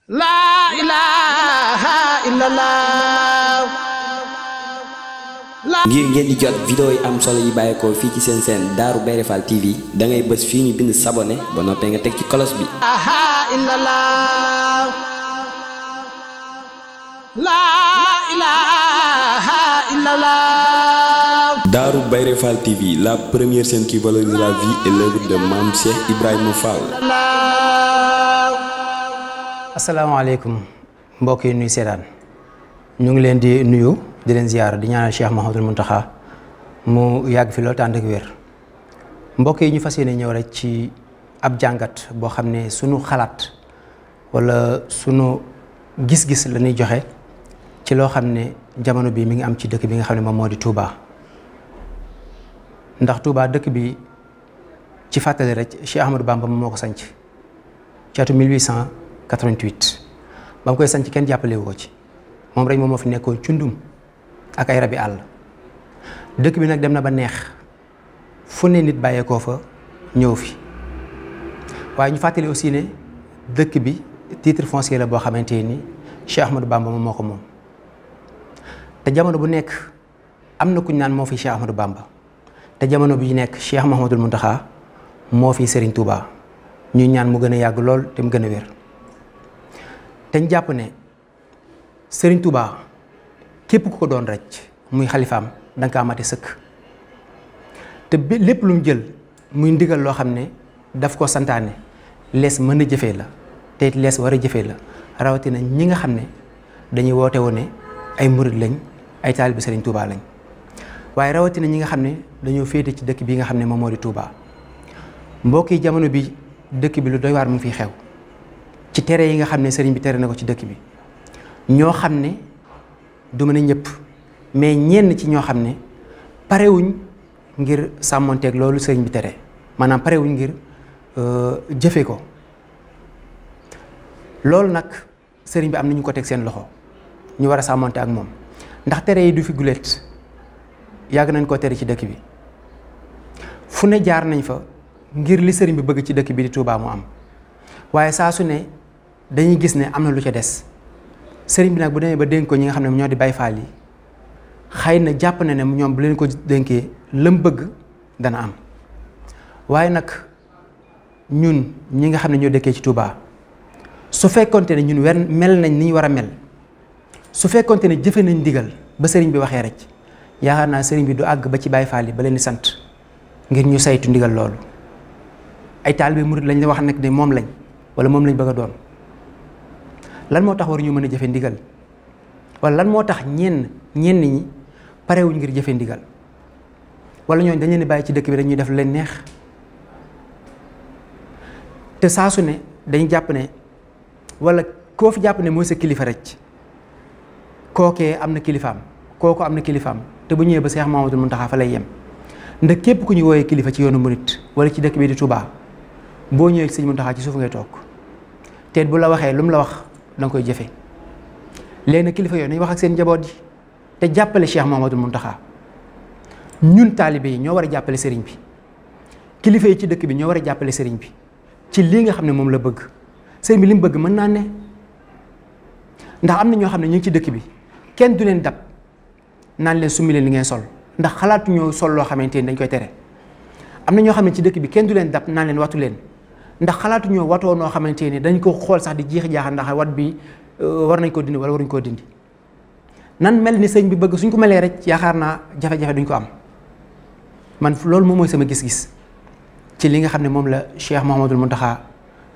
La ilaha illallah. ngir ngeen di jot vidéo yi am solo yi bàyyeekoo fii ci seen chaîne Darou Bairé Fall TV da ngay bës fii ñu bind s'abonné ba noppee nga teg ci cloche bi. La ilaha illallah. Darou Bairé Fall TV, la première chaîne qui valorise la vie et l'œuvre de Mame Cheikh Ibrahima Fall. asalaamaaleykum mbokk yi nuy seetaan ñu ngi leen di nuyu di leen ziyaara di ñaanal Cheikh Mouhamadoul Mountakha mu yàgg fi loolu tànd ak wér. mbokk yi ñu fas yéene ñëw rek ci ab jàngat boo xam ne sunu xalaat wala sunu gis-gis la ñuy joxe ci loo xam ne jamono bi mi ngi am ci dëkk bi nga xam ne moom moo di Touba. ndax Touba dëkk bi ci fàttali rek Cheikh Ahmadou Bamba moo ko sanc ci atu 1888 ba mu koy sanc kenn jàppale woo ci moom rek moom moo fi nekkoon cundum ak ay rabi àll. dëkk bi nag dem na ba neex fu ne nit bàyyeekoo fa ñëw fi waaye ñu fàttali aussi ne dëkk bi titre foncier la boo xamante ni Cheikh Ahmadou Bamba moom moo ko moom. te jamono bu nekk am na kuñ naan moo fi Cheikh Ahmadou Bamba te jamono bi nekk Cheikh Mouhamadoul Mountakha moo fi Serigne Touba ñuy ñaan mu gën a yàgg lool te mu gën a wér. te ñu jàpp ne Serigne Touba képp ku ko doon rek muy xalifaam da nga kaa mate sëkk te lépp lu mu jël muy ndigal loo xam ne daf ko santaane lees mën a jëfee la te it lees war a jëfee la rawatina ñi nga xam ne dañuy woote woon ne ay murid lañ ay taalibe Serigne Touba lañ waaye rawatina ñi nga xam ne dañoo féete ci dëkk bi nga xam ne moom moo di Touba. mbokk yi jamono bi dëkk bi lu doy waar mu ngi fiy xew ci tere yi nga xam ne sëriñ bi tere na ko ci dëkk bi ñoo xam ne du mën a ñëpp mais ñenn ci ñoo xam ne parewuñ ngir sàmmonteeg loolu sëriñ bi tere maanaam parewuñ ngir jëfe ko. loolu nag sëriñ bi am na ñu ko teg seen loxo ñu war a sàmmonte ak moom ndax tere yi du fi guléet yàgg nañ koo tere ci dëkk bi fu ne jaar nañ fa ngir li sëriñ bi bëgg ci dëkk bi di Touba mu am waaye saa su ne dañuy gis ne am na lu ca des sëriñ bi nag bu demee ba dénk ko ñi nga xam ne ñoo di Baay Faal yi xëy na jàpp na ne ñoom bu leen ko dénkee lam bëgg dana am waaye nag ñun ñi nga xam ne ñoo dëkkee ci Touba su fekkonte ne ñun mel nañ ni ñu war a mel su fekkonte ne jëfe nañ ndigal ba sëriñ bi waxee rek yaakaar naa sëriñ bi du àgg ba ci Baay Faal yi ba leen di sant ngir ñu saytu ndigal loolu ay taalibe murid lañ la wax nag ne moom lañ wala moom lañ bëgg a doon lan moo tax waruñu mën a jëfe ndigal wala lan moo tax ñenn ñi parewuñ ngir jëfe ndigal wala ñooñu dañ leen di bàyyi ci dëkk bi dañuy def lu leen neex te saa su ne dañu jàpp ne wala koo fi jàpp ne mooy sa kilifa rek kookee am na kilifaam kooku am na kilifaam te bu ñëwee ba Cheikh Mouhamadoul Mountakha fa lay yem ndax képp ku ñu wooyee kilifa ci yoonu murit wala ci dëkk bi di Touba boo ñëwee ci sëñ Mountakha ci suuf ngay toog te bu la waxee lu mu la wax da nga koy jëfe léegi nag kilifa yooyu nañ wax ak seen njaboot yi te jàppale Cheikh Mouhamadoul Mountakha ñun taalibe yi ñoo war a jàppale sëriñ bi kilifa yi ci dëkk bi ñoo war a jàppale sëriñ bi ci lii nga xam ne moom la bëgg sëriñ bi li mu bëgg mën naa ne ndax am na ñoo xam ne ñu ngi ci dëkk bi kenn du leen dab naan leen summi leen li ngeen sol ndax xalaatu ñoo sol loo xamante ni dañ koy tere. am na ñoo xam ne ci dëkk bi kenn du leen dab naan leen watu leen ndax xalaatu ñoo watoo noo xamante ni dañ ko xool sax di jeex jaaxal ndax wat bi war nañ koo dindi wala waruñ koo dindi nan mel ni sëñ bi bëgg suñ ko melee rek yaakaar naa jafe-jafe duñ ko am man loolu moom mooy sama gis-gis ci li nga xam ne moom la Cheikh Mouhamadoul Mountakha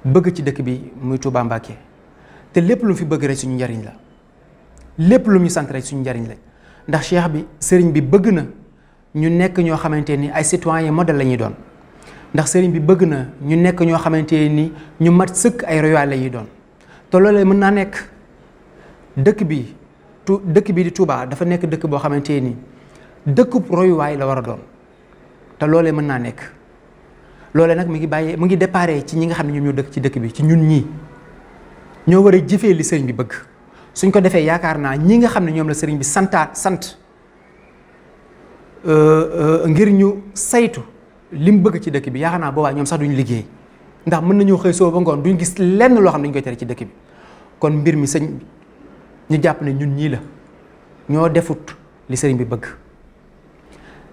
bëgg ci dëkk bi muy Touba Mbacké te lépp lu mu fi bëgg rek suñu njariñ la lépp lu ñu sant rek suñu njariñ la ndax Cheikh bi sëriñ bi bëgg na ñu nekk ñoo xamante ni ay citoyen modèle la ñuy doon ndax sëriñ bi bëgg na ñu nekk ñoo xamante ni ñu mat sëkk ay royuwaay la ñuy doon te loolee mën naa nekk dëkk bi di Touba dafa nekk dëkk boo xamante ni dëkkub royuwaay la war a doon te loolee mën naa nekk loolee nag mu ngi déparé ci ñi nga xam ne ñoom ñoo dëkk ci dëkk bi ci ñun ñii ñoo war a jëfee li sëriñ bi bëgg suñ ko defee yaakaar naa ñi nga xam ne ñoom la sëriñ bi sant ngir ñu saytu li mu bëgg ci dëkk bi yaakaar naa boobaa ñoom sax duñ liggéey ndax mën nañoo xëy soo ba ngoon duñ gis lenn loo xam ne dañ koy tere ci dëkk bi kon mbir mi sëñ bi ñu jàpp ne ñun ñii la ñoo defut li sëriñ bi bëgg.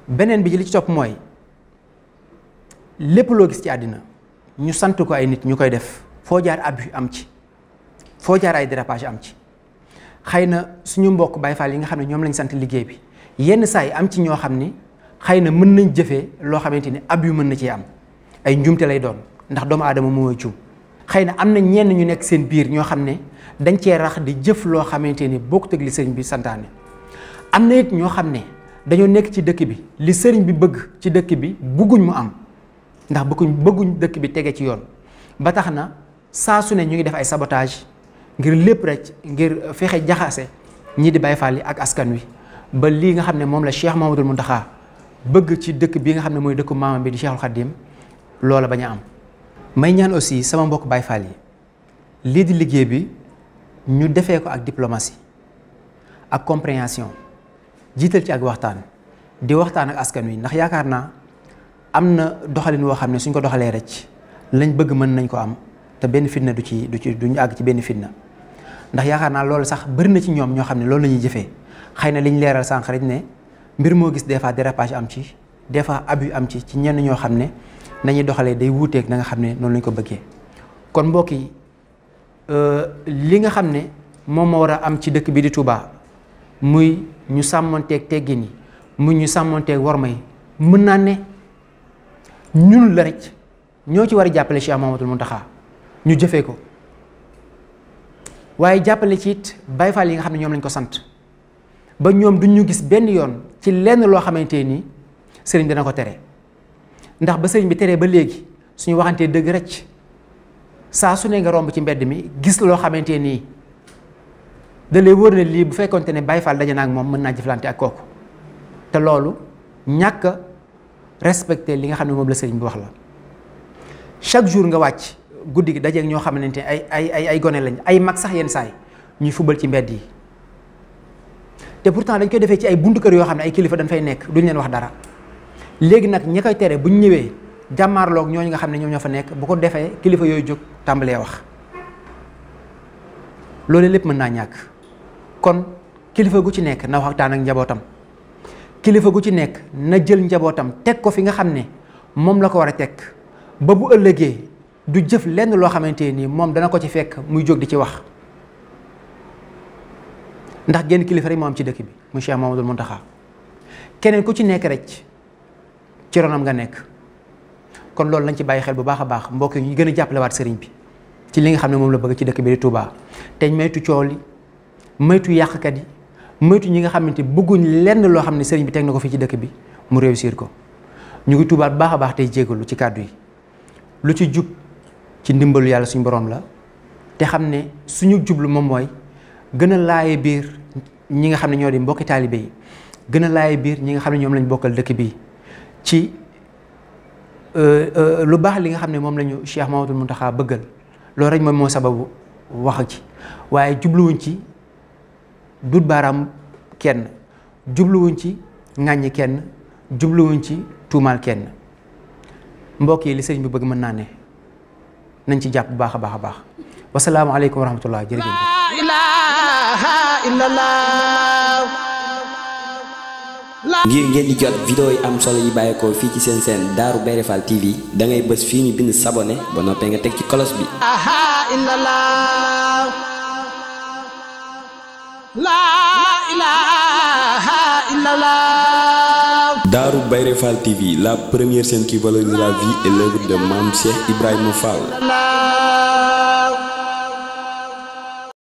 beneen bi li ci topp mooy lépp loo gis ci àddina ñu sant ko ay nit ñu koy def foo jaar abus am ci, foo jaar ay dérapage am ci. xëy na suñu mbokk Baay Faal yi nga xam ne ñoom lañ sant liggéey bi yenn saa yi am ci ñoo xam ni xëy na mën nañ jëfee loo xamante ni abus mën na cee am, ay njuumte lay doon ndax doomu aadama mooy juum. xëy na am na ñenn ñu nekk seen biir ñoo xam ne dañ cee rax di jëf loo xamante ni bokkut ak li sëriñ bi santaane. am na it ñoo xam ne dañoo nekk ci dëkk bi li sëriñ bi bëgg ci dëkk bi bëgguñ mu am ndax bëgguñ dëkk bi tege ci yoon ba tax na saa su ne ñu ngi def ay sabotage ngir lépp rek ngir fexe jaxase ñii di Baay Faal yi ak askan wi ba lii nga xam ne moom la Cheikh Mouhamadoul Mountakha bëgg ci dëkk bi nga xam ne mooy dëkku maamam bi di Cheikhul Khadim loola bañ a am. may ñaan aussi sama mbokk Baay Faal yi lii di liggéey bi ñu defee ko ak diplomatie ak compréhension jiital ci ak waxtaan di waxtaan ak askan wi ndax yaakaar naa am na doxalin woo xam ne suñ ko doxalee rek lañ bëgg mën nañ ko am te benn fitna duñu àgg ci benn fitna. ndax yaakaar naa loolu sax bëri na ci ñoom ñoo xam ne loolu la ñuy jëfee xëy na liñ leeral sànq rek ne mbir moo gis des fois dérapage am ci, des fois abus am ci ñenn ñoo xam ne nañuy doxalee day wuuteeg na nga xam ne noonu lañ ko bëggee. kon mbokk yi li nga xam ne moom moo war a am ci dëkk bi di Touba muy ñu sàmmonteeg teggin yi muy ñu sàmmonteeg worma yi mën naa ne ñun la rek ñoo ci war a jàppale Cheikh Mouhamadoul Mountakha ñu jëfee ko. waaye jàppale ci it Baay Faal yi nga xam ne ñoom lañ ko sant ba ñoom duñ ñu gis benn yoon ci lenn loo xamante ni sëriñ dana ko tere ndax ba sëriñ bi teree ba léegi suñu waxantee dëgg rek saa su ne nga romb ci mbedd mi gis loo xamante nii da lay wóor ne lii bu fekkonte ne Baay Faal daje na ak moom mën naa jëflante ak kooku te loolu ñàkk a respecté li nga xam ne moom la sëriñ bi wax la. chaque jour nga wàcc guddi gi dajeeg ñoo xamante ne ay gone lañ ay mag sax yenn saay ñuy fubal ci mbedd yi te pourtant dañ koy defee ci ay buntu kër yoo xam ne ay kilifa dañ fay nekk duñ leen wax dara. léegi nag ñi koy tere buñ ñëwee jàmmaarloog ñooñu nga xam ne ñoom ñoo fa nekk bu ko defee kilifa yooyu jóg tàmbalee wax loolu lépp mën naa ñàkk. kon kilifa gu ci nekk na waxtaan ak njabootam, kilifa gu ci nekk na jël njabootam teg ko fi nga xam ne moom la ko war a teg ba bu ëllëgee du jëf lenn loo xamante nii moom dana ko ci fekk muy jóg di ci wax. ndax genn kilifa rek moo am ci dëkk bi mu Cheikh Mouhamadoul Mountakha keneen ku ci nekk rek ci ronam nga nekk. kon loolu lañ ci bàyyi xel bu baax a baax mbokk yi ñu gën a jàppalewaat sëriñ bi ci li nga xam ne moom la bëgg ci dëkk bi di Touba te maytu coow li maytu yàqkat yi maytu ñi nga xamante bëgguñ lenn loo xam ne sëriñ bi teg na ko fii ci dëkk bi mu réussir ko. ñu ngi tuubaat bu baax a baax tey jégalu ci kàddu yi lu ci jub ci ndimbalu yàlla suñu borom la te xam ne suñu jublu moom mooy gën a laaye biir ñi nga xam ne ñoo di mbokki taalibe yi gën a laaye biir ñi nga xam ne ñoom lañ bokkal dëkk bi ci lu baax li nga xam ne moom lañu Cheikh Mouhamadoul Mountakha bëggal loolu rek moom moo sababu wax ci waaye jubluwuñ ci dut baaraam kenn jubluwuñ ci ŋàññi kenn jubluwuñ ci tuumaal kenn mbokk yi li sëriñ bi bëgg mën naa ne nañ ci jàpp bu baax a baax a baax wasalaamu aleykum wa rahmatullah jërëjëf. La ilaha illallah. ngir ngeen di jot vidéo yi am solo yi bàyyeekoo fii ci seen seen Darou Bairé Fall TV da ngay bës fii ñu bind sabonné ba noppee nga teg ci cloche bi. Darou Bairé Fall TV, la première chaîne qui valorise la vie et l'œuvre de Mame Cheikh Ibrahima Fall.